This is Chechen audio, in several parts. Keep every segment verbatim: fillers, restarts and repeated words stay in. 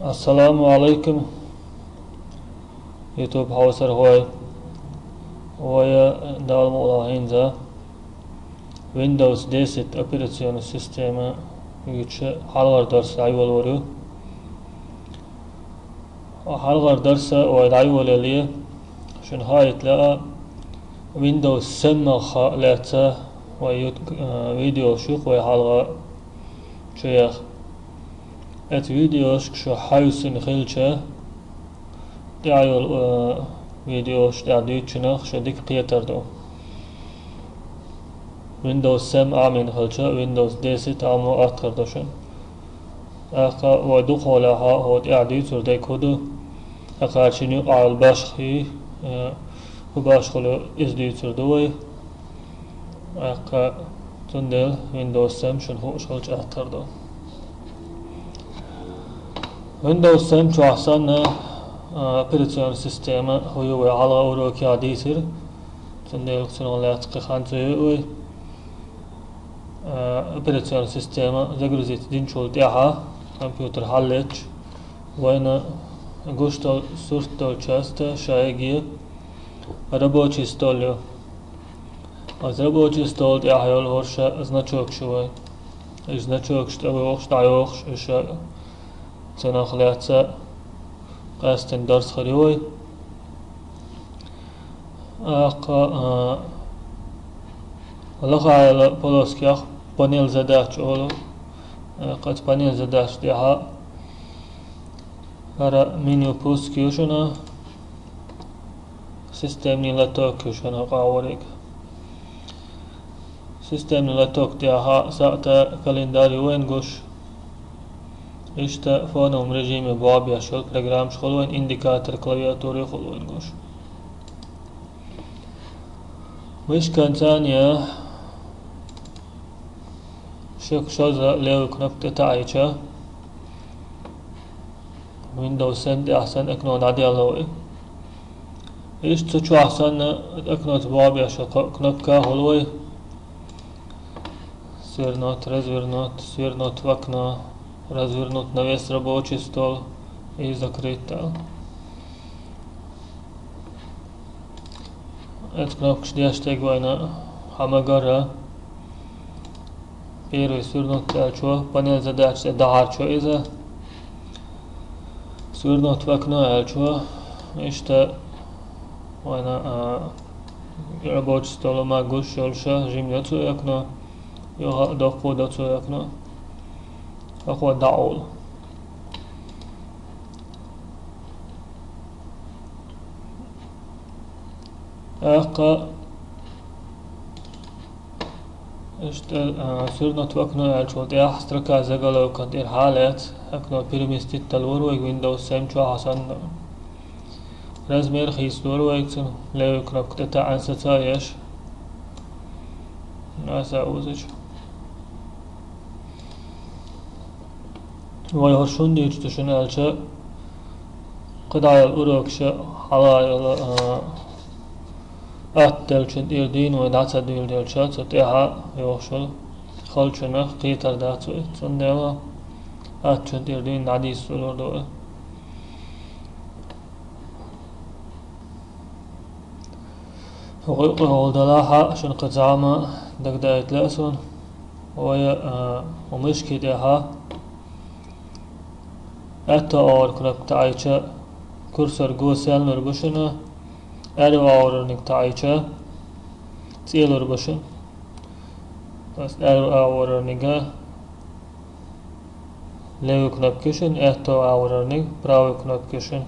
Ассаламу алейкум, YouTube хьовсархой. Вай, Дала мукъ лахь, хӀинца Windows десять операционная система юкъе хьалхара дарс дӀайолавар ю. Хьалхара дарс вай дӀайолаяле, шуна хаийта лаьа, Windows семь-ах лаьцна вай ют-, э, видеош ю-кх вай хьалха чуяьхна. Эцу видеошка шу хьаьвсина хилча, тӀаьхьа йолу, э, видеош тӀехь дуьйцучунах шу дика кхетар ду. Windows семь Ӏамийна хилча, Windows десять Ӏамо атта хир ду шуна. ТӀаккха вай дукхахьолахь хӀокху тӀехь дуьйцур дерг хӀун ду? ТӀаккха шуна юкъахь йолу башхий, э, хӀун башхалла ю, иза дуьйцур ду вай. ТӀаккха цундела Windows семь шуна хууш хилча атта хир ду. Windows семь чохь санна, а, операционная система хӀун ю вай хьалха урокехь дийцира. Цундела цунах лаьцна кхин хан ца йойу вай. А, операционная система загрузить динчул тӀаьхьа, компьютер хьаллетча, вайна гуш долу сурт долу часть шайге рабочий стол ю. Оцу рабочий стол тӀехь йолу хӀорш значокаш ю вай. Уьш значокаш тӀейогӀуш, дӀайогӀуш, уьш цунах лаьцна къаьсттина дарс хир ю вай. ТӀаккха, а, лахахь йолу полоскех панель задач олу. ТӀаккха оцу панель задач тӀехь хӀара меню пуск ю шуна, системный лоток ю шуна хӀокху агӀориг. Системный лоток тӀехь саьӀта календарь ю вайна гуш. Иштта фоновом режиме бобеш йолу программаш хуьлу вайна, индикатор клавиатури хуьлу вайна гуш. Мышкан царна шек шозза левый кнопка тӀетаӀийча, Windows семь тӀехь санна окно дӀаделла вай. Иштта цу чохь санна окноца бобеш йолу кнопка хуьлу вай. Свернуть, развернуть, свернуть в окно, развернуть на весь рабочий стол и закрыть аьлла. Эцу кнопкаш деш дерг вайна хьан ма-гарра. Первый свернуть аьллачо, панель задач тӀе дахьарчо иза. Свернуть в окно аьллачо, иштта вайна, а, рабочий стола ма гуш йолуш жимма йо цо окно, юха а доккха до цо окно. ХӀокхо дӀаолу. ТӀаккха иштта, а, свернуть в окно аьллачул тӀаьхьа строка заголовка тӀера хьалаьцна, окно переместить далора вайга Windows семь чохь санна. Размер хийцалора вайга цуьнан, левый кнопка тӀе таӀийна саца а еш. Аса узича. Вай хӀорш хӀунда дуьйцу шуна аьлча, кхидӀа йолу урокаша хьала йолу, а, атта деллачун тӀера дуьйна вай дӀа ца дуьйлуш делча, цу тӀаьхьа йогӀуш йолу халчунах кхетар дац вай. Цундела аттачун тӀера дуьйна дӀадийца лур ду вай. ГӀуллакх хьалха далахь а, шуна кхин цхьа хӀума дагадайта лаьа суна. Вай, а, хӀун мышки тӀехь аьтту агӀор кнопка таӀийча, курсор го сенлур бу шуна, аьрру агӀорниг таӀийча, цӀелур бу шуна. Ас аьрру агӀорниг левый кнопка ю шуна, аьтту агӀорниг правый кнопка ю шуна.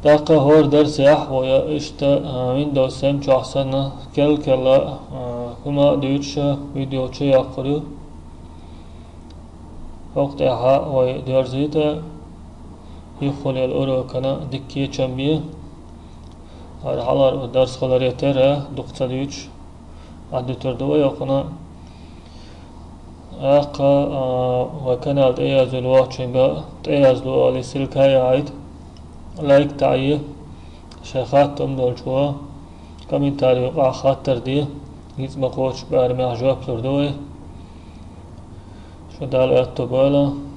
ТӀаккха хӀора дарсехь вай иштта, а, Windows семь чохь санна, кел-кела, а, хӀума а дуьйцуш, видео чу яккхур ю. ХӀокху тӀехь вай доьрзийта, юххе йолу урокана дика кечам бе. ХӀара хьалхара дарс хиларе терра, дукха ца дуьйцуш, Ӏадуьтур ду вай окхунна. ТӀаккха, а, вай канал тӀеязйина воцчуьнга тӀеяздо олий ссылка яхьийта. Лайк таӀае, шайн хаттам долчо комментарий юкъахь хаттар де, ницкъ ма кхочу барамехь жоп лур ду вай. Dal öttü bölä.